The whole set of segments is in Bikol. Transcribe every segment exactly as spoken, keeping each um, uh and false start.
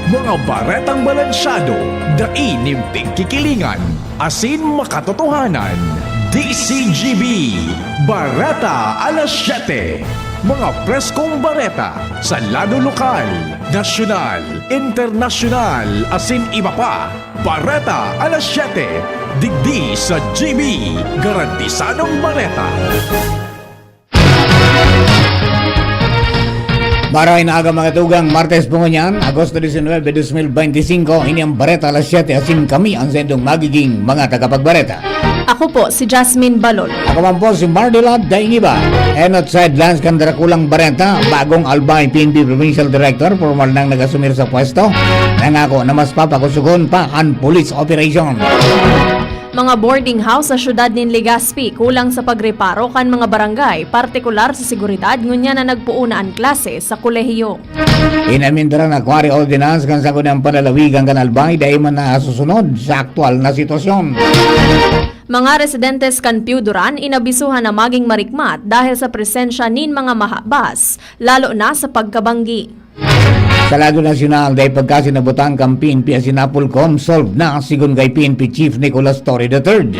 Mga baretang balansyado, dai nin pigkikilingan, asin makatotohanan. D C G B, Bareta Alas Siyete. Mga preskong bareta sa lado lokal, nasyonal, internasyonal, asin iba pa. Bareta Alas Siyete, digdi sa G B, garantisadong bareta. Maray na aga, mga tugang, Martes po ngunyan, Agosto diecinuebe, dos mil veinticinco. Ini ang Bareta Alas Siyete, asin kami ang sendong magiging mga tagapagbareta. Ako po si Jasmine Balol. Ako man po si Mardelad Daingiba. Enot sa headlines kan Drakulang Bareta, bagong Albay P N P Provincial Director, formal nang nag-asumir sa pwesto. Nangako na mas papakusugon pa an police operation. Mga boarding house sa siyudad nin Legazpi kulang sa pagreparo kan mga barangay, partikular sa seguridad, ngunyan na nagpoon na an klase sa kolehiyo. Inamindaran na Quarry Ordinance kan Sangguniang Panlalawigan kan Albay dai man nasusunod sa aktual na sitwasyon. Mga residentes kan Pio Duran inabisuhan na maging marikmat dahil sa presensya nin mga mahabas, lalo na sa pagkabanggi. Sa lado nasyonal, dai pagkasinabutan kan P N P asin Napolcom, solved na, sigon kay P N P Chief Nicolas Torre the third.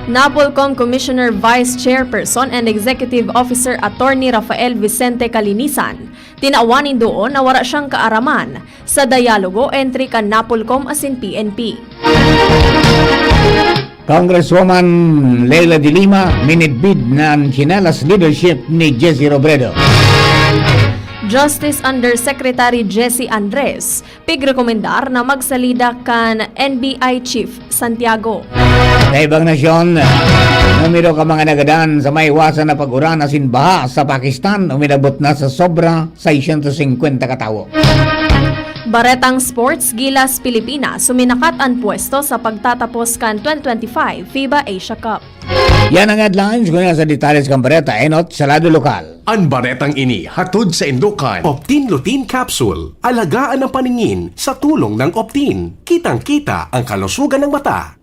Napolcom Commissioner Vice Chairperson and Executive Officer Attorney Rafael Vicente Calinisan, tinawan nin doon na wara siyang kaaraman sa dialogo entre kan Napolcom asin P N P. Congresswoman Leila de Lima, minidbid na an tsinelas leadership ni Jesse Robredo. Justice Undersecretary Jesse Andres, pigrekomendar na magsalida kan N B I Chief Santiago. Sa ibang nasyon, numero kan mga nagadan sa maiwasan na pag-uran asin baha sa Pakistan uminabot na sa sobra seiscientos cincuenta katawo. Baretang Sports, Gilas Pilipinas, suminakat an pwesto sa pagtatapos kan twenty twenty-five FIBA Asia Cup. Yan ang headlines. Ngunyan sa detalye kan bareta, enot sa lado lokal. An baretang ini hatod saindo kan Optin Lutein Capsule. Alagaan ang paningin sa tulong ng Optin. Kitang-kita ang kalusugan ng mata.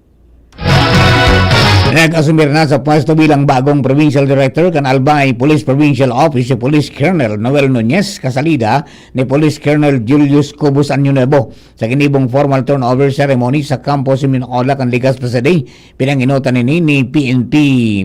Nag-asumir na sa pwesto bilang bagong Provincial Director kan Albay Police Provincial Office si Police Colonel Noel Nunez, kasalida ni Police Colonel Julius Cubos Año Nuevo. Sa ginibong formal turnover ceremony sa Kampo Simeon Ola kan Legazpi City, pinangenotan ini ni P N P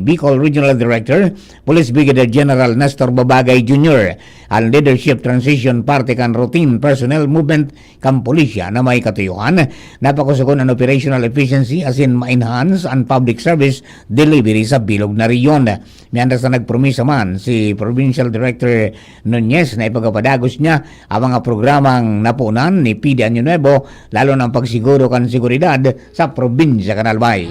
Bicol Regional Director, Police Brigadier General Nestor Babagay Junior. An leadership transition parte kan routine personnel movement kan pulisya na may katuyohan na pakusugon an operational efficiency asin ma-enhance an public service delivery sa bilog na rehiyon. Mientras na nagpromisa man si Provincial Director Nunez na ipagapadagos niya ang mga programang napunan ni P D Año Nuevo, lalo na ang pagsiguro kan seguridad sa probinsya kan Albay.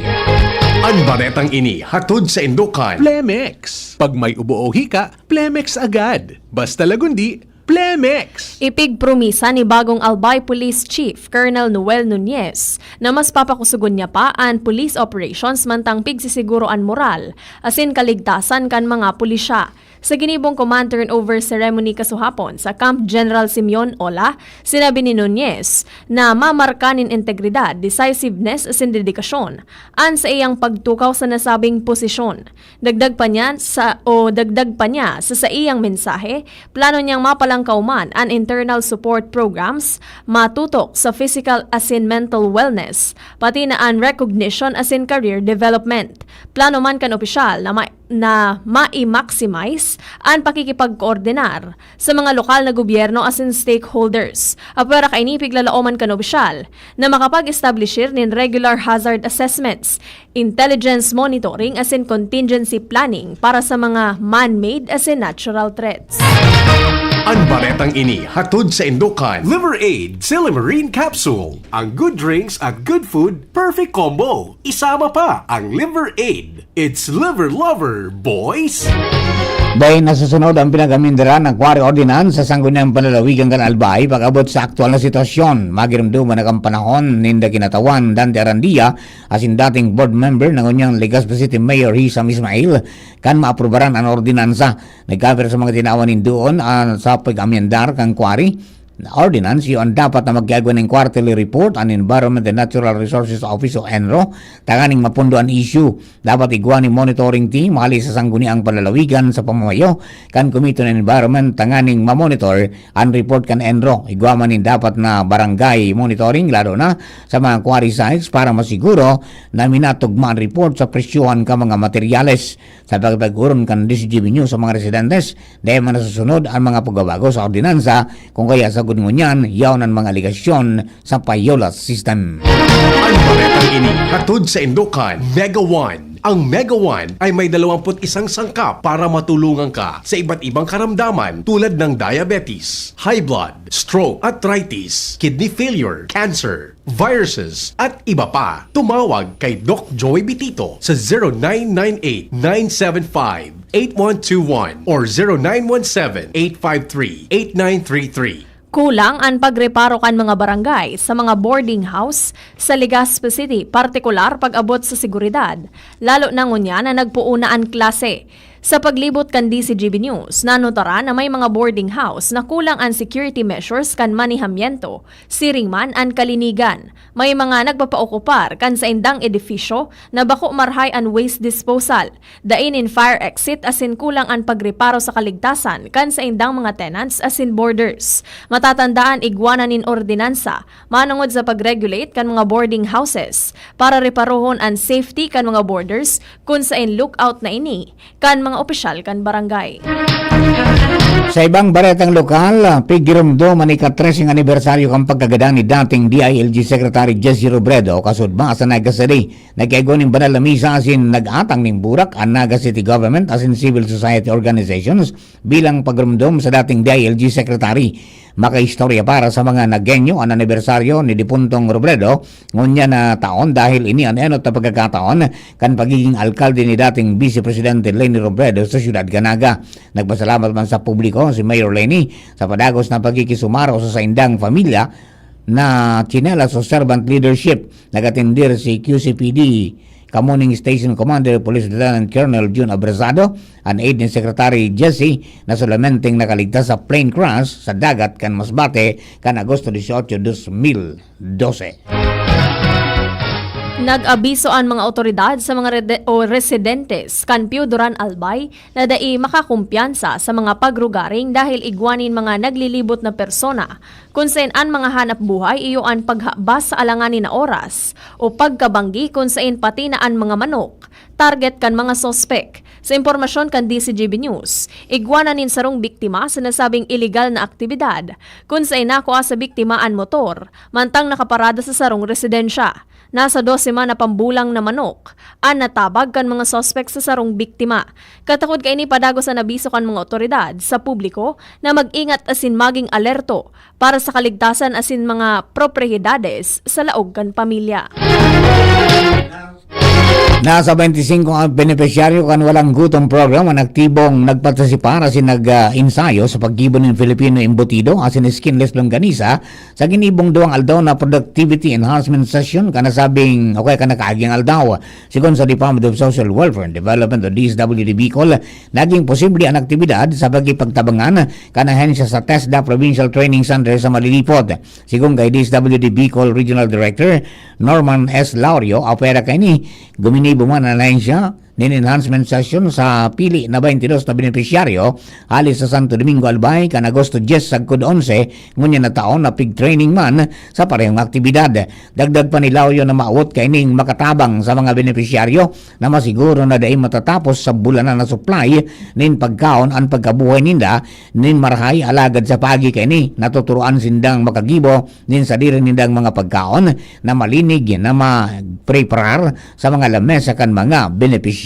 An baretang ini hatod saindo kan Plemex. Pag may ubo o hika, Plemex agad. Basta lagundi, Plemex! Ipigpromisa ni bagong Albay Police Chief Colonel Noel Nunez na mas papakusugon niya pa an police operations mantang pigsisiguro an moral asin kaligtasan kan mga pulisya. Sa ginibong command turnover ceremony kasuhapon sa Camp General Simeon Ola, sinabi ni Nunez na mamarka nin integridad, decisiveness asin dedikasyon an saiyang pagtukaw sa nasabing posisyon. Dagdag pa niya sa, o dagdag pa niya sa saiyang mensahe, plano niyang mapalangkaw man an internal support programs matutok sa physical asin mental wellness, pati na an recognition asin career development. Plano man kan opisyal na ma-, na ma-maximize an pakikipagkoordinar sa mga lokal na gobyerno asin stakeholders. Apwera kaini, piglalaoman kan opisyal na makapag-establishir nin regular hazard assessments, intelligence monitoring asin contingency planning para sa mga man-made asin natural threats. An baretang ini hatod saindo kan Liver Aid Silimarine Capsule. Ang good drinks at good food, perfect combo. Isama pa ang Liver Aid. It's Liver Lover, boys! Dai nasusunod ang pinag-amindaran na Quarry Ordinance sa Sangguniang Panlalawigan kan Albay pag-abot sa aktual na sitwasyon. Magirumduman na kan panahon ninda kinatawan, Dante Arandia, asin dating board member na ngunyan Legazpi City Mayor Hisam Ismail, kan maaprubaran an ordinansa. Nagkapira sa mga tinawan nin duon, ah, sa pag-amyendar kan quarry, na ordinance, iyo an dapat na magkaigwa nin quarterly report an Environment and Natural Resources Office o ENRO, tanganing mapundo an issue. Dapat igwa nin monitoring team hali sa sangguniang panlalawigan sa pamamayo kan Committee on Environment tanganing mamonitor an report kan ENRO. Igwa man nin dapat na barangay monitoring, lalo na sa mga quarry sites, para masiguro na minatugma an report sa presyohan kan mga materyales. Sa pagpag-oron kan D C G B News sa mga residentes, dai man nasusunod an mga pagbabago sa ordinansa, kung kaya sagkod ngunyan, yaon an mga aligasyon sa payola system. Ang baretang ini hatod sa Indokan, Mega One. Ang Mega One ay may dalawampu't isang sangkap para matulungan ka sa iba't ibang karamdaman tulad ng diabetes, high blood, stroke, arthritis, kidney failure, cancer, viruses, at iba pa. Tumawag kay Doc Joey Bitito sa zero nine nine eight, nine seven five, eight one two one or zero nine one seven, eight five three, eight nine three three. Kulang an pagreparo kan mga barangay sa mga boarding house sa Legazpi City, partikular pag-abot sa seguridad, lalo na ngunyan na nagpoon na an klase. Sa paglibot kan D C G B News, nanutaran na may mga boarding house na kulang an security measures kan manehamiento, siring man an kalinigan. May mga nagpapaokupar kan saindang edifisyo na bako marahay an waste disposal, dai nin fire exit asin kulang an pagreparo sa kaligtasan kan saindang mga tenants asin boarders. Matatandaan, igwa na nin ordinansa manongod sa pag-regulate kan mga boarding houses para reparohon an safety kan mga boarders, kun saen lookout na ini kan mga opisyal kan barangay. Sa ibang baretang lokal, pigiromdom an ika-treseng anibersaryo kan pagkagadan ni dating D I L G Secretary Jesse Robredo, kasudma sa Naga City. Nagkaigwa nin banal na misa asin nag-atang nin burak an Naga City Government asin civil society organizations bilang pagromdom sa dating D I L G Secretary. Makaistorya para sa mga Nagueño an anibersaryo ni Dipuntong Robredo ngunyan na taon, dahil ini an enot na pagkakataon kan pagiging alkalde ni dating Vice Presidente Leni Robredo sa siyudad kan Naga. Nagpasalamat man sa publiko si Mayor Leni sa padagos na pagkikisumaro sa saindang pamilya na tsinelas o servant leadership. Nag-atendir si Q C P D Camuning Station Commander Police Lieutenant Colonel Jun Abrasado, an aide ni Secretary Jesse, na solamenteng nakaligtas sa plane crash sa dagat kan Masbate kan Agosto dieciocho, dos mil doce. Nag-abiso an mga awtoridad sa mga rede-, o residentes kan Pio Duran Albay na dai makakumpiyansa sa mga pagrugaring dahil igwa nin mga naglilibot na persona, kun saen an mga hanap buhay iyo an paghabas sa alanganin na oras o pagkabanggi, kun saen pati na an mga manok target kan mga suspek. Sa impormasyon kan D C G B News, igwa na nin sarong biktima sa nasabing iligal na aktibidad, kun saen nakua sa biktima an motor, mantang nakaparada sa sarong residensya. Nasa dose man na pambulang na manok an natabag kan mga suspek sa sarong biktima. Katakod kaini, padagos an abiso kan mga awtoridad sa publiko na mag-ingat asin maging alerto para sa kaligtasan asin mga propriyedades sa laog kan pamilya. Nasa twenty-five ang benepisyaryo kan Walang Gutom Program an aktibong nagpartisipar asin nag-ensayo sa paggibo nin Filipino embutido asin skinless longganisa sa ginibong duwang aldaw na productivity enhancement session kan nasabing o kaya kan nakaaging aldaw. Sigon sa Department of Social Welfare and Development o D S W D Bicol, naging posible an aktibidad sa pagkipagtabangan kan ahensya sa TESDA Provincial Training Center sa Malilipot. Sigon kay D S W D Bicol Regional Director Norman S. Laurio, apwera kaini, guminibo man an ahensya nin enhancement session sa pili na twenty-two na benepisyaryo hali sa Santo Domingo, Albay, kan Agosto diyes sagkod onse, ngunyan na taon na pig-training man sa parehong aktibidad. Dagdag pa ni Laurio na maawot kaining makatabang sa mga benepisyaryo na masiguro na dai matatapos sa bulanan na supply nin pagkaon an pagkabuhay ninda nin marahay, alagad sa paagi kaini, natuturoan sindang makagibo nin sadiri nindang mga pagkaon na malinig na mapreparar sa mga lamesa kan mga benepisyaryo.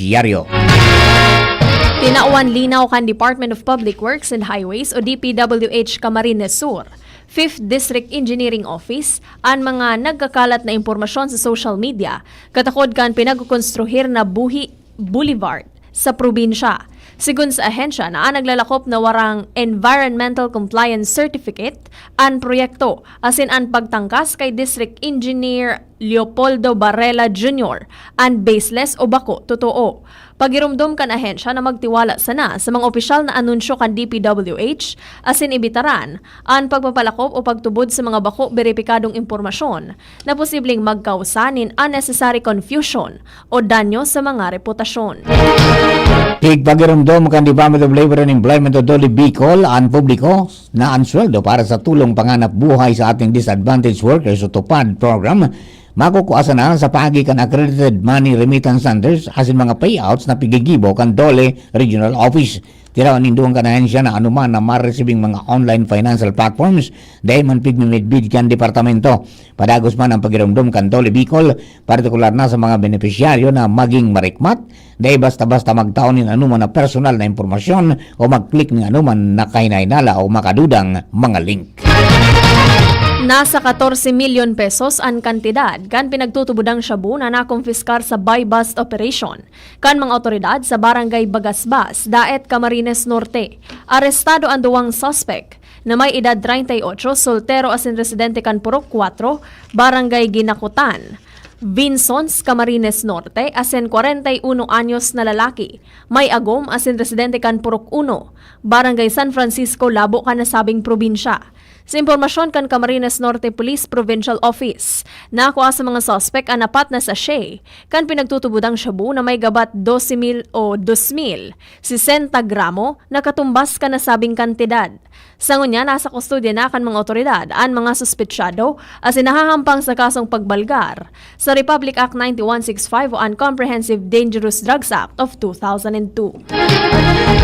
Tinawan linaw kan Department of Public Works and Highways o D P W H Camarines Sur Fifth District Engineering Office an mga nagkakalat na impormasyon sa social media katakod kan pinagkokonstruhir na Buhi Boulevard sa probinsya. Sigon sa ahensya na an naglalakop na warang Environmental Compliance Certificate an proyekto, asin an pagtangkas kay District Engineer Leopoldo Barrela Junior an baseless o bako totoo. Pagiromdom kan ahensya na magtiwala sana sa mga opisyal na anunsyo kan D P W H asin ibitaran an pagpapalakop o pagtubod sa mga bako beripikadong impormasyon na posibleng magkausa nin unnecessary confusion o danyo sa mga reputasyon. Tigpagiromdom kan Department of Labor and Employment o DOLE Bicol an publiko na an sweldo para sa Tulong Panghanap Buhay sa Ating Disadvantaged Workers o TUPAD program makukua sana sa paagi kan accredited money remittance centers asin mga payouts na pigigibo kan DOLE Regional Office. Tirawan nin dugang kan ahensya na anoman na maresibing mga online financial platforms dai man pigmimidbid kan departamento. Padagos man ang pagiromdom kan DOLE Bicol, partikular na sa mga benepisyaryo na maging marikmat, dai basta-basta magtao nin anoman na personal na impormasyon o mag-click nin anoman na kahinahinala o makadudang mga link. Nasa katorse milyon pesos an kantidad kan pinagtutubodang shabu na nakumpiskar sa buy-bust operation kan mga awtoridad sa Barangay Bagasbas, Daet, Camarines Norte. Arestado an duwang suspek na may edad treinta y ocho, soltero asin residente kan Purok Cuatro, Barangay Ginakutan, Vinsons, Camarines Norte, asin kwarenta y uno anyos na lalaki, may agom asin residente kan Purok Uno, Barangay San Francisco, Labo kan nasabing probinsya. Sa impormasyon kan Camarines Norte Police Provincial Office, nakua sa mga suspek an apat na sachet kan pinagtutubodang shabu na may gabat dose mil o dos mil sesenta gramo na katumbas kan nasabing kantidad. Sa ngunyan, nasa kustodya na kan mga awtoridad an mga suspetsado asin nahahampang sa kasong pagbalgar sa Republic Act ninety-one sixty-five o an Comprehensive Dangerous Drugs Act of two thousand and two.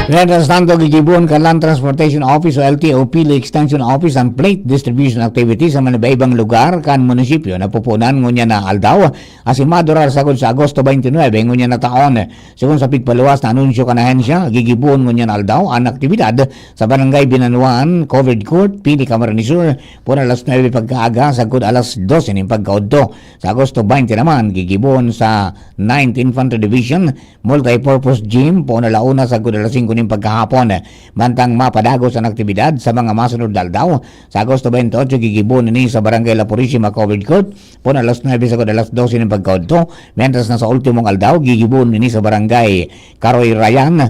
Mientras tanto, gigibohon kan Land Transportation Office o L T O Pili Extension Office an plate distribution activity sa mga iba-ibang lugar kan munisipyo na pupunan ngunyan na aldaw. Asin madurar sagkod sa Agosto twenty-nine ngunyan na taon. Sigon sa pigpaluwas na anunsyo kan ahensya, gigibohon ngunyan aldaw an aktibidad sa Barangay Binanuan, Covered Court, Pili, Camarines Sur, poon alas nuebe pagkaaga sagkod alas dose nin pagkaudto. Sa Agosto twenty naman, gigibohon sa Ninth Infantry Division, Multipurpose Gym, poon alauna sagkod alas singko nin pagkahapon. Mantang mapadagos an aktibidad sa mga masunod na aldaw, sa Agosto twenty-eight, gigibohon ini sa Barangay La Purisima, Covered Court, poon alas nuebe sagkod alas dose nin pagkaudto, mientras na sa ultimong aldaw, gigibohon ini sa Barangay Karoy Rayan,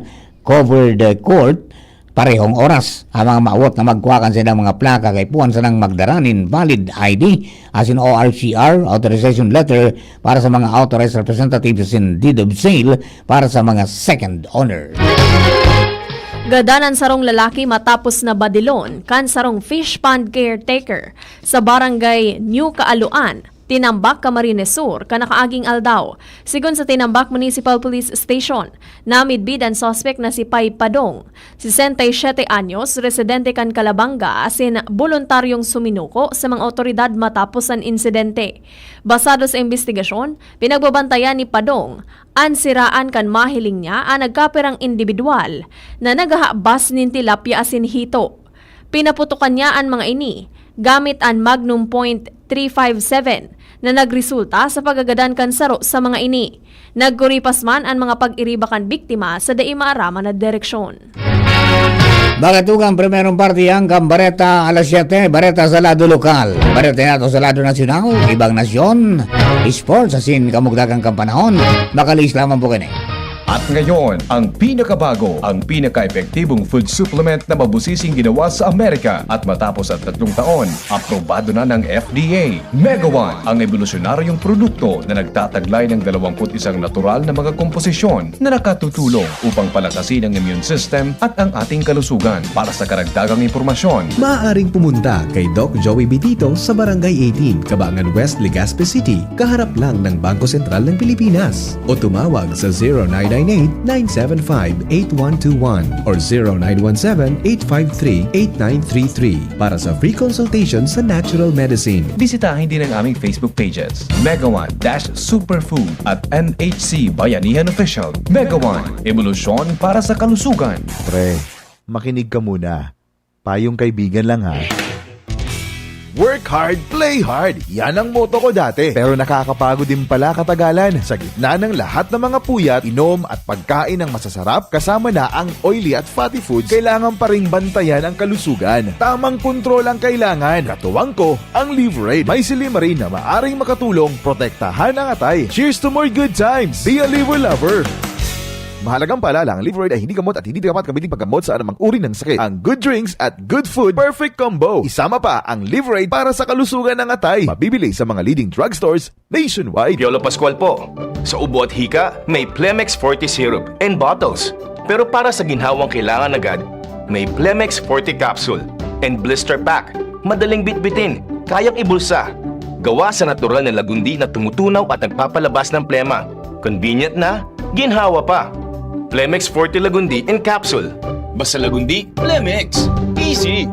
Covered Court, parehong oras. Ang mga maawot na magkua kan saindang mga plaka kaipuhan sanang magdara nin valid I D, asin O R C R, authorization letter para sa mga authorized representatives asin deed of sale para sa mga second owner. Gadan an sarong lalaki matapos na badilon kan sarong fish pond caretaker sa barangay New Kaaluan, Tinambac, Camarines Sur, kan nakaaging aldaw. Sigon sa Tinambac Municipal Police Station, namidbid an suspek na si Pay Padong, sesenta y siete anyos, residente kan Calabanga, asin boluntaryong suminuko sa mga awtoridad matapos an insidente. Basado sa imbestigasyon, pinagbabantayan ni Padong an siraan kan mahiling niya an nagkapirang indibidwal na naghahabas nin tilapia asin hito. Pinaputokan niya an mga ini gamit an Magnum point three five seven na nagresulta sa pagagadan kan saro sa mga ini. Nagkuripas man an mga pag-iriba kan biktima sa dai maaraman na direksyon. Makatugang primerong parte ang Kambareta alas siyete, bareta sa lado lokal. Bareta nato sa lado nasyonal, ibang nasyon, sports, asin kamugdagang kampanahon. Makalihis lamang po kini. At ngayon, ang pinakabago, ang pinaka-epektibong food supplement na mabusising ginawa sa Amerika. At matapos ang tatlong taon, aprobado na ng F D A. Mega One, ang ebolusyonaryong produkto na nagtataglay ng dalawampu't isang natural na mga komposisyon na nakatutulong upang palakasin ang immune system at ang ating kalusugan. Para sa karagdagang impormasyon, maaaring pumunta kay Doc Joey Bitito sa Barangay eighteen, Cabangan West, Legazpi City, kaharap lang ng Bangko Sentral ng Pilipinas. O tumawag sa zero nine nine eight, nine seven five, eight one two one or zero nine one seven, eight five three, eight nine three three para sa free consultation sa natural medicine. Bisitahin din ang aming Facebook pages, Mega One dash Superfood at N H C Bayanihan Official. Mega One, ebolusyon para sa kalusugan. Pre, makinig ka muna. Payong kaibigan lang, ha. Work hard, play hard. Yan ang motto ko dati. Pero nakakapagod din pala katagalan. Sa gitna ng lahat ng mga puyat, inom at pagkain ng masasarap, kasama na ang oily at fatty foods, kailangan pa ring bantayan ang kalusugan. Tamang kontrol ang kailangan. Katuwang ko, ang Liverade. May silymarin na maaring makatulong protektahan ang atay. Cheers to more good times! Be a Liver Lover! Mahalagang paalala, ang Liverade ay hindi gamot at hindi dapat gamitin paggamot sa anumang uri ng sakit. Ang good drinks at good food, perfect combo. Isama pa ang Liverade para sa kalusugan ng atay. Mabibili sa mga leading drugstores nationwide. Piolo Pascual po. Sa ubo at hika, may Plemex Forte Syrup and bottles. Pero para sa ginhawang kailangan agad, may Plemex Forte Capsule and Blister Pack. Madaling bitbitin, kayang ibulsa. Gawa sa natural na lagundi na tumutunaw at nagpapalabas ng plema. Convenient na, ginhawa pa. Plemex Forte Lagundi in Capsule. Basta Lagundi, Plemex. Easy!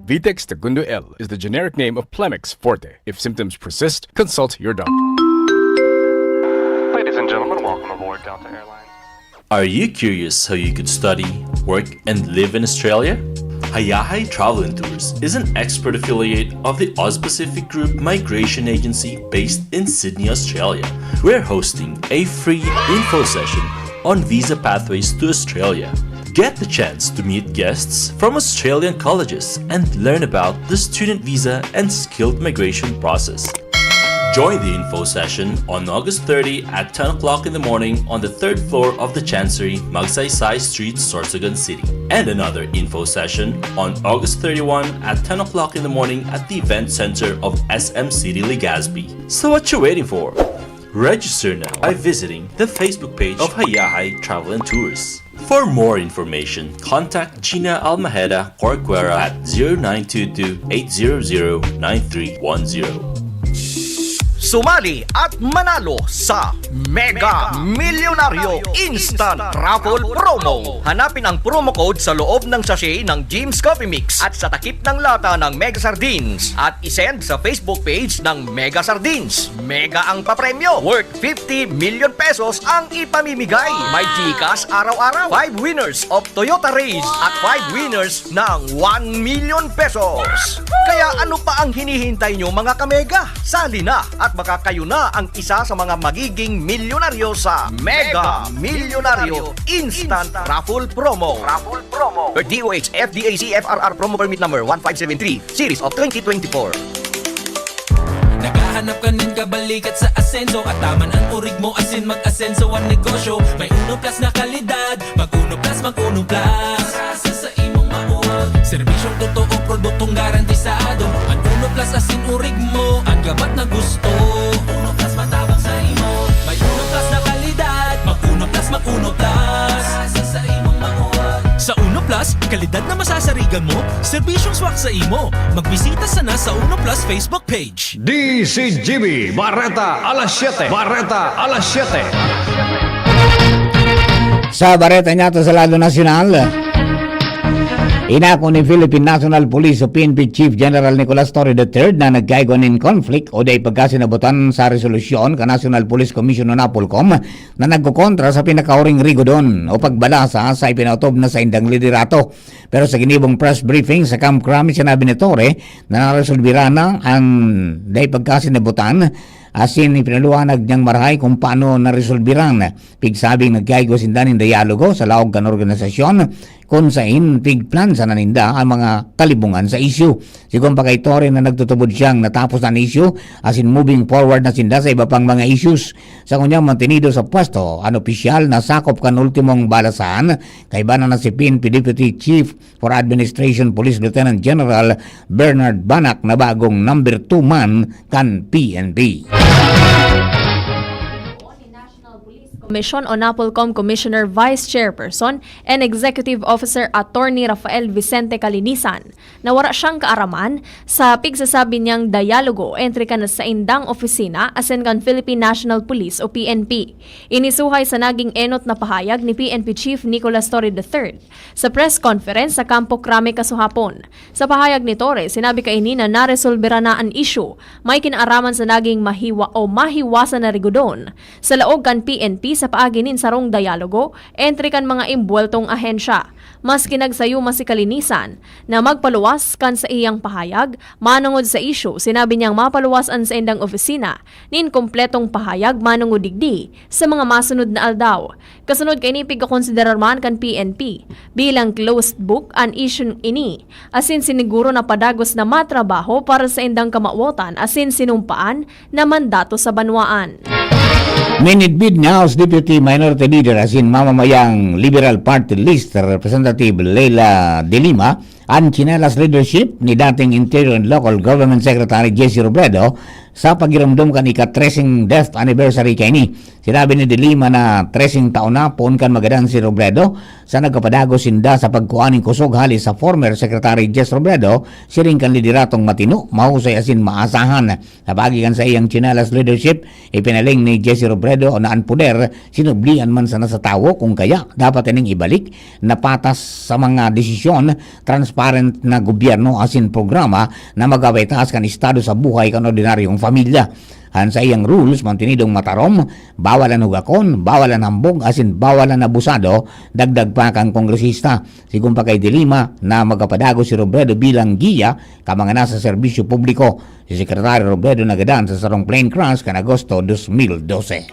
Vitex Tagundo L is the generic name of Plemex Forte. If symptoms persist, consult your doctor. Ladies and gentlemen, welcome aboard Delta Airlines. Are you curious how you could study, work, and live in Australia? Hayahay Travel and Tours is an expert affiliate of the Oz Pacific Group Migration Agency based in Sydney, Australia. We're hosting a free info session on visa pathways to Australia. Get the chance to meet guests from Australian colleges and learn about the student visa and skilled migration process. Join the info session on August thirty at ten o'clock in the morning on the third floor of the Chancery, Magsaysay Street, Sorsogon City. And another info session on August thirty-one at ten o'clock in the morning at the Event Center of S M City Legazpi. So what you waiting for? Register now by visiting the Facebook page of Hayahay Travel and Tours. For more information, contact Gina Almajeda Corcuera at zero nine two two, eight zero zero, nine three one zero. Sumali at manalo sa Mega Milyonaryo Instant Raffle Promo. Hanapin ang promo code sa loob ng sachet ng Jim's Coffee Mix at sa takip ng lata ng Mega Sardines at isend sa Facebook page ng Mega Sardines. Mega ang papremyo, worth fifty million pesos ang ipamimigay. May GCash araw-araw, five winners of Toyota Rays at five winners ng one million pesos. Kaya ano pa ang hinihintay nyo, mga kamega? Sali na at baka kayo na ang isa sa mga magiging milyonaryo sa Mega Milyonaryo Instant Raffle Promo. Raffle Promo. Per D O H F D A C F R R Promo Permit Number one five seven three, Series of twenty twenty-four. Naghahanap ka nin kabalikat sa asenso, at taman ang urig mo asin mag-asenso ang negosyo. May Uno Plus na kalidad, mag Uno Plus, mag Uno Plus. Sa, sa, sa imong mauwag. Serbisyong totoo, produktong garantisado. Ang Uno Plus asin urig mo, ang gabat na gusto. Uno Plus matabang sa imo. May Uno Plus na kalidad, mag Uno Plus, mag Uno Plus. Sa, sa imong mauwag. Sa Uno Plus, kalidad na masasarigan mo, serbisyong swak sa imo. Magbisita sana sa Uno Plus Facebook page. D C G B, Bareta alas siyete. Bareta alas siyete. Sa bareta niyato sa lado nasyonal, inako ni Philippine National Police o P N P Chief General Nicolas Torre the third na nagkaigwa nin conflict o dai pagkasinabutan sa resolusyon kan National Police Commission o NAPOLCOM na nagkokontra sa pinakahuring rigodon o pagbalasa sa ipinautob na saindang liderato. Pero sa ginibong press briefing sa Camp Crame, sinabi ni Torre na naresolbira na ang dai pagkasinabutan, asin ipinaliwanag niyang marahay kung paano naresolbiran. Pigsabing nagkaigwa sinda nin dialogo sa laog kan organisasyon, kun sain pigplan sana ninda ang mga kalibungan sa isyu. Sigon pa kay Torre na nagtutubod siyang natapos na an isyu, asin moving forward na sinda sa iba pang mga issues. Sa ngunyan, mantenido sa pwesto an opisyal na sakop kan ultimong balasahan, kaiba na si P N P Deputy Chief for Administration Police Lieutenant General Bernard Banak na bagong number two man kan P N P. Commission o NAPOLCOM Commissioner Vice Chairperson and Executive Officer Attorney Rafael Vicente Calinisan na wara siyang kaaraman sa pigsasabi niyang dialogo entre kan saindang opisina asin kan Philippine National Police o P N P. Ini suhay sa naging enot na pahayag ni P N P Chief Nicolas Torre the third sa press conference sa Campo Crame kasuhapon. Sa pahayag ni Torre, sinabi kaini na naresolbera na an isyu, may kinaaraman sa naging mahiwa o mahiwasan na rigodon sa laog kan P N P sa paagi nin sarong dialogo entre kan mga imbuweltong ahensya. Maski nagsayuma si Kalinisan na magpaluwas kan saiyang pahayag manongod sa isyu, sinabi niyang mapaluwas an saindang opisina nin kompletong pahayag manongod digdi sa mga masunod na aldaw. Kasunod kaini, pigkakonsiderar man kan P N P bilang closed book an isyung ini, asin siniguro na padagos na matrabaho para sa indang kamawotan asin sinumpaan na mandato sa banwaan. Minidbid ni House Deputy Minority Leader asin mamamayang Liberal Party List Representative Leila de Lima an chinelas leadership ni dating Interior and Local Government Secretary Jesse Robredo sa pagiromdom kan ika-treseng death anniversary kaini. Sinabi ni De Lima na treseng taon na poon kan magadan si Robredo sa nagkapadagos sinda sa pagkua nin kusog hali sa former Secretary Jess Robredo, siring kan lideratong matino, mahusay asin maasahan. Sa paagi kan saiyang chinelas leadership, ipinaling ni Jesse Robredo na an poder sinublian man sana sa tawo, kung kaya dapat ining ibalik na patas sa mga desisyon, transparent na gobyerno asin programa na mag-apektaas kan estado sa buhay kan ordinaryong pamilya. An saiyang rules mantinidong matarom, bawal an hugakon, bawal an hambog asin bawal an abusado, dagdag pa kan kongresista. Sigon pa kay De Lima na magkapadagos si Robredo bilang giya kan mga nasa serbisyo publiko. Si Secretary Robredo nagadan sa sarong plane crash kan Agosto dos mil dose.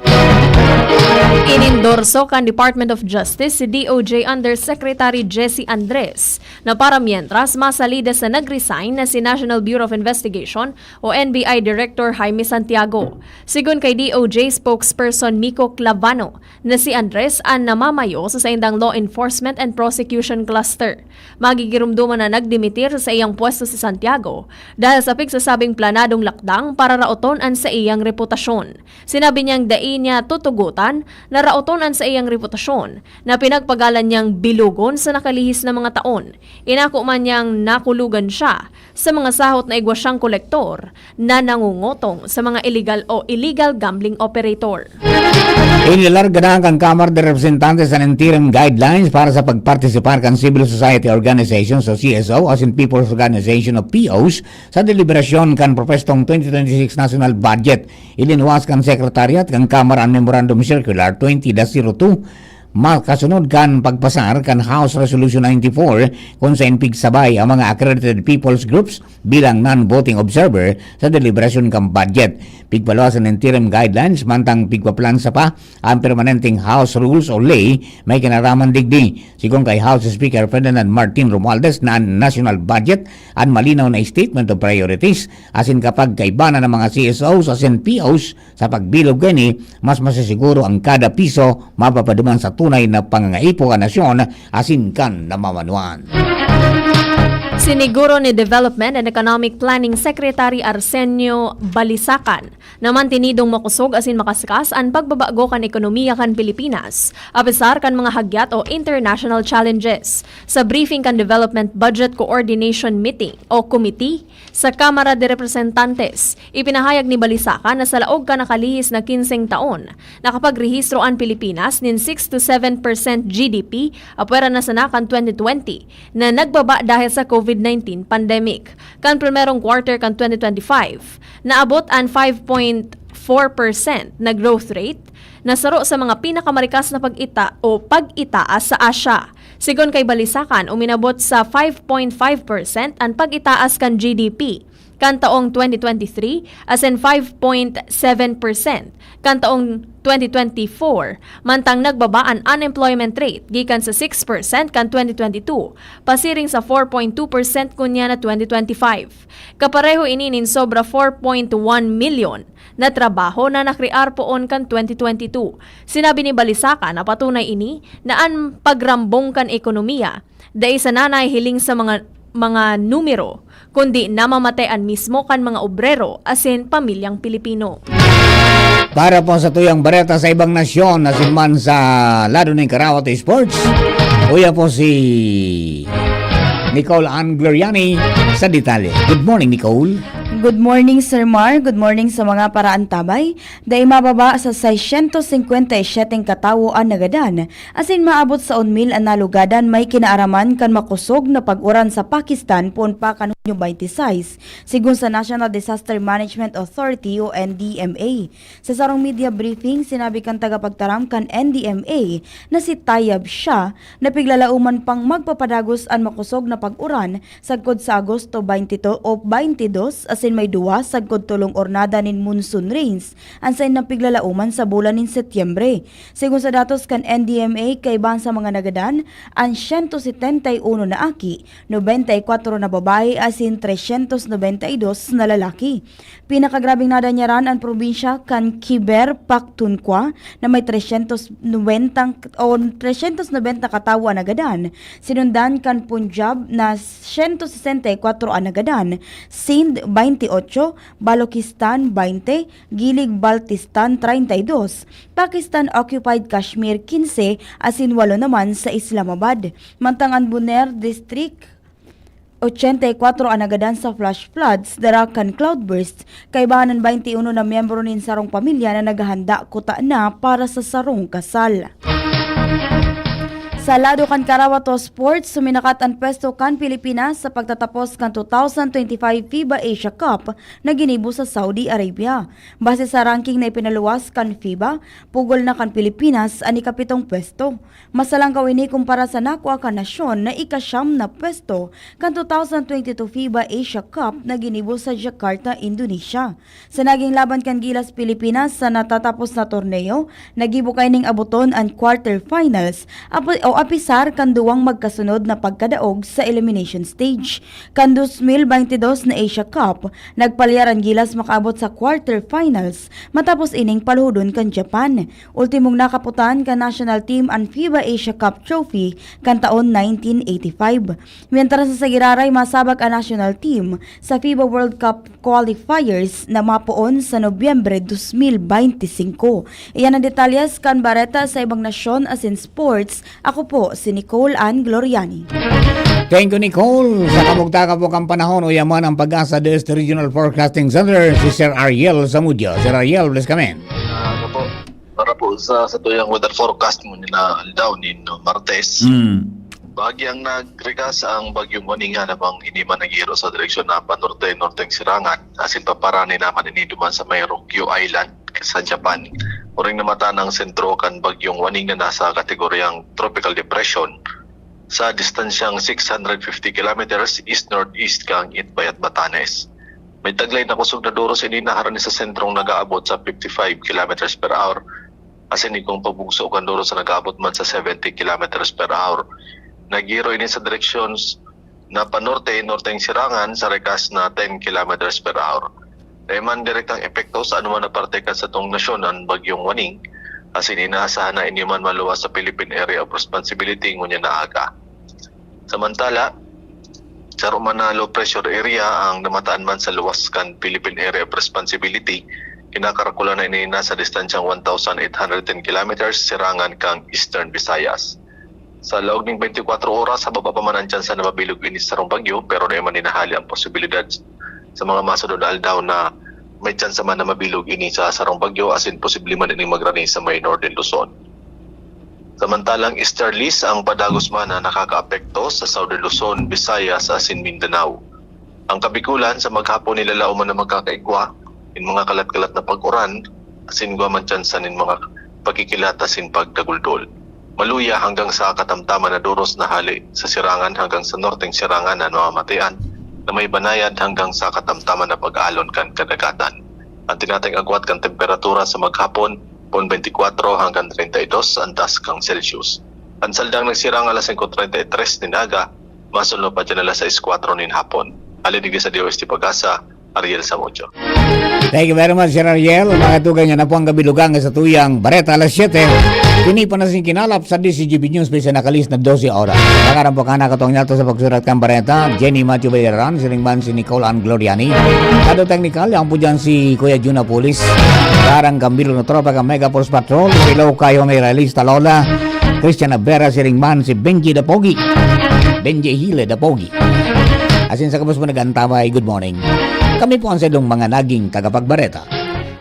Inendorso kan Department of Justice si D O J Undersecretary Jesse Andres na para mientras masalida sa nag-resign na si National Bureau of Investigation o N B I Director Jaime Santiago. Sigon kay D O J spokesperson Miko Clavano na si Andres an namamayo sa saindang Law Enforcement and Prosecution Cluster. Magigiromdoman na nagdimitir sa saiyang pwesto si Santiago dahil sa pigsasabing planadong lakdang para raoton an saiyang reputasyon. Sinabi niyang dai niya tutugotan na raoton an saiyang reputasyon na pinagpagalan niyang bilugon sa nakalihis na mga taon. Inako man niyang nakulugan siya sa mga sahot na igwa siyang kolektor na nangungotong sa mga illegal o illegal gambling operator. Inilarga na kan Kamara de Representantes an interim guidelines para sa pagpartisipar kan civil society organizations o C S O asin people's organization o P Os sa deliberasyon kan propwestong twenty twenty-six national budget. Ilinuwas kan Secretariat kan Kamara an Memorandum Circular twenty dash zero two makasunod kan pagpasar kan House Resolution ninety-four, kun saen pigsabay ang mga accredited people's groups bilang non-voting observer sa deliberasyon kan budget. Pigpaluwas an interim guidelines, mantang pigpaplansa pa ang permanenteng House rules o ley may kinaraman digdi. Sigon kay House Speaker Ferdinand Martin Romualdez na an national budget an malinaw na statement of priorities, asin kapag kaibanan ang mga C S Os asin P Os sa pagbilog kaini, mas masisiguro ang kada piso mapapaduman sa tunay na pangangaipo kan nasyon asin kan namamanuan. Siniguro ni Development and Economic Planning Secretary Arsenio Balisacan na mantinidong makosog asin makaskas an pagbabago kan ekonomiya kan Pilipinas, apesar kan mga hagyat o international challenges. Sa briefing kan Development Budget Coordination Meeting o Committee sa Kamara de Representantes, ipinahayag ni Balisacan na sa laog kan nakalihis na kinseng taon, nakapagrehistro an Pilipinas nin six to seven percent G D P, apwera na sana kan twenty twenty na nagbaba dahil sa COVID nineteen pandemic. Kan primerong quarter kan twenty twenty-five, naabot an five point four percent na growth rate, na saro sa mga pinakamarikas na pag-ita o pag-itaas sa Asia. Sigon kay Balisacan, uminabot sa five point five percent an pag-itaas kan G D P kan taong twenty twenty-three, asin five point seven percent kan taong twenty twenty-four, mantang nagbaba an unemployment rate gikan sa six percent kan twenty twenty-two pasiring sa four point two percent ngunyan na twenty twenty-five. Kapareho ini nin sobra four point one milyon na trabaho na nakrear poon kan twenty twenty-two. Sinabi ni Balisacan na patunay ini na an pagrambong kan ekonomiya dai sana nahihiling sa mga, mga numero, kundi namamate an mismo kan mga obrero asin pamilyang Pilipino. Para po sa tuyang bareta sa ibang nasyon, asin man sa lado nin karawat o sports, uya po si Nicole Ann Gloriani sa detalye. Good morning, Nicole. Good morning, Sir Mar. Good morning sa mga paraantabay. Dai mababa sa seiscientos cincuenta y siete katawo an nagadan, asin maabot sa un mil an nalugadan may kinaaraman kan makosog na pag-uran sa Pakistan poon pa kan Hunyo twenty-six, sigon sa National Disaster Management Authority o N D M A. Sa sarong media briefing, sinabi kan tagapagtaram kan N D M A na si Tayyab Shah na piglalauman pang magpapadagos an makosog na pag-uran sagkod sa Agosto twenty-two o twenty-dos, asin may duwa sagkod tolong ornada nin monsoon rains an saindang piglalauman sa bulan nin Setyembre. Sigon sa datos kan N D M A, kaiba sa mga nagadan, an siyento setenta y uno na aki, nobenta y kwatro na babae, asin trescientos nobenta y dos na lalaki. Pinakagrabeng nadanyaran an probinsya kan Khyber Pakhtunkhwa na may trescientos nobenta o trescientos nobenta katawo an nagadan. Sinundan kan Punjab na siyento sesenta y kwatro an nagadan, Sindh twenty-eight, Balochistan twenty, Gilig Baltistan treinta y dos, Pakistan Occupied Kashmir quince, asin walo naman sa Islamabad. Mantang an Buner District, ochenta y kwatro an nagadan sa flash floods, dara kan cloudburst, kaibahan an twenty uno na miyembro nin sarong pamilya na naghahanda kuta na para sa sarong kasal. Sa lado kan Karawato Sports, suminakat an pwesto kan Pilipinas sa pagtatapos kan two thousand twenty-five FIBA Asia Cup na ginibo sa Saudi Arabia. Base sa ranking na ipinaluwas kan FIBA, pugol na kan Pilipinas an ikapitong pwesto. Masalangkaw ini kumpara sa nakua kan nasyon na ikasyam na pwesto kan two thousand twenty-two FIBA Asia Cup na ginibo sa Jakarta, Indonesia. Sa naging laban kan Gilas Pilipinas sa natatapos na torneo, nagibo kaining aboton an quarterfinals, apo-, o apisar kan duwang magkasunod na pagkadaog sa elimination stage. Kan dos mil baynte dos na Asia Cup, nagpalyar an Gilas makaabot sa quarterfinals matapos ining paluhodon kan Japan. Ultimong nakaputan kan national team an FIBA Asia Cup Trophy kan taon nineteen eighty-five. Mientras sa giraray, masabak an national team sa FIBA World Cup qualifiers na mapoon sa Nobyembre dos mil baynte singko. Iyan an detalyes kan bareta sa ibang nasyon asin sports. Ako po si Nicole Ann Gloriani. Thank you, Nicole. Sa kamugtakan po kan panahon, uya man ang PAGASA DOST Regional Forecasting Center, si Sir Ariel Zamudio. Sir Ariel, please come in. Ah, ano po, para po sa, sa tuyang weather forecast mo ni na aldaw nin Martes, Mm. bahagyang nagrigas ang Bagyong Waning, na bang ini man naghihiro sa direksyon na panorte-norteng sirangan, asin paparani naman ini duman sa may Ryukyu Island sa Japan. Uring namatan ang sentro kan Bagyong Waning na nasa kategoryang Tropical Depression, sa distansyang six hundred fifty kilometers east-northeast kan Itbayat, Batanes. May taglay na kusog na doros ini na harani sa sentrong nag-aabot sa fifty-five kilometers per hour, asin igwang pabugso kan doros na nag-aabot man sa seventy kilometers per hour. Naghiro ini sa direksyon na panorte-norteng sirangan sa rigas na ten kilometers per hour. Dai man direktang epekto sa anoman na parte kan satong nasyon an Bagyong Waning, asin inaasahan na ini man maluwas sa Philippine Area of Responsibility ngunyan na aga. Samantala, saro man na low pressure area ang namataan man sa luwas kan Philippine Area of Responsibility, kinakarakulan na ini nasa distansyang one thousand eight hundred ten kilometers sirangan kan Eastern Visayas. Sa laog ning twenty-four oras, hababa pa man ang tsansa na mabilog ini sa sarong bagyo, pero dai man hinahali ang posibilidad sa mga masunod na aldaw na may tsansa man na mabilog ini sa sarong bagyo, asin posible man ining magrani sa may Northern Luzon. Samantalang easterlies ang padagos man na nakakaapekto sa Southern Luzon, Visayas, asin Mindanao. Ang Kabikulan sa maghapon nilalaom man na magkakaigwa nin mga kalat-kalat na pag-uran, asin igwa man tsansa nin mga pagkikilat asin pagdaguldol. Maluya hanggang sa katamtaman na doros na hali sa sirangan hanggang sa norteng sirangan na namamatian na may banayad hanggang sa katamtaman na pag-alon kan kadagatan. Ang tinatayong agwat kan temperatura sa maghapon, pon twenty-four hanggang treinta y dos ang taas kan Celsius. Ang saldang nagsirang alas singko treinta y tres nin aga, masunod pa dyan alas sais kwatro nin hapon. Hali digdi sa D O S T PAGASA, Ariel Samudio. Thank you very much, Sir Ariel. Mga tugang, yan na po ang kabilugan sa tuyang Bareta alas siyete. Kini pa na sing kinalap sa D C G B News, pisa nakalis na dose oras. Makaram po ka nakatong nato sa pagsurat kan bareta, Jenny Matthew Bayaran, siring man si Nicole Ann Gloriani. Kado technical, yan po dyan si Kuya Jun Apulis. Darang Gambilo na tropa kan Mega Force Patrol, si Lo Kayo may realista Lola, Christian Abera, siring man si Benji Dapogi. Benji Hile Dapogi. Asin sa kabos po nag-antabay, good morning. Kami po ang saindong mga naging tagapagbareta.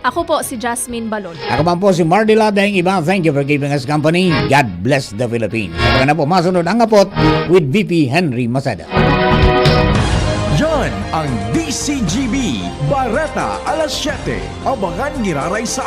Ako po si Jasmine Balon. Ako man po si Mardy Ladeng Iba. Thank you for keeping us company. God bless the Philippines. Sabayan na po masunod ang Apot with V P Henry Maceda. Yan ang D C G B Bareta alas siyete. Abangan giraray sa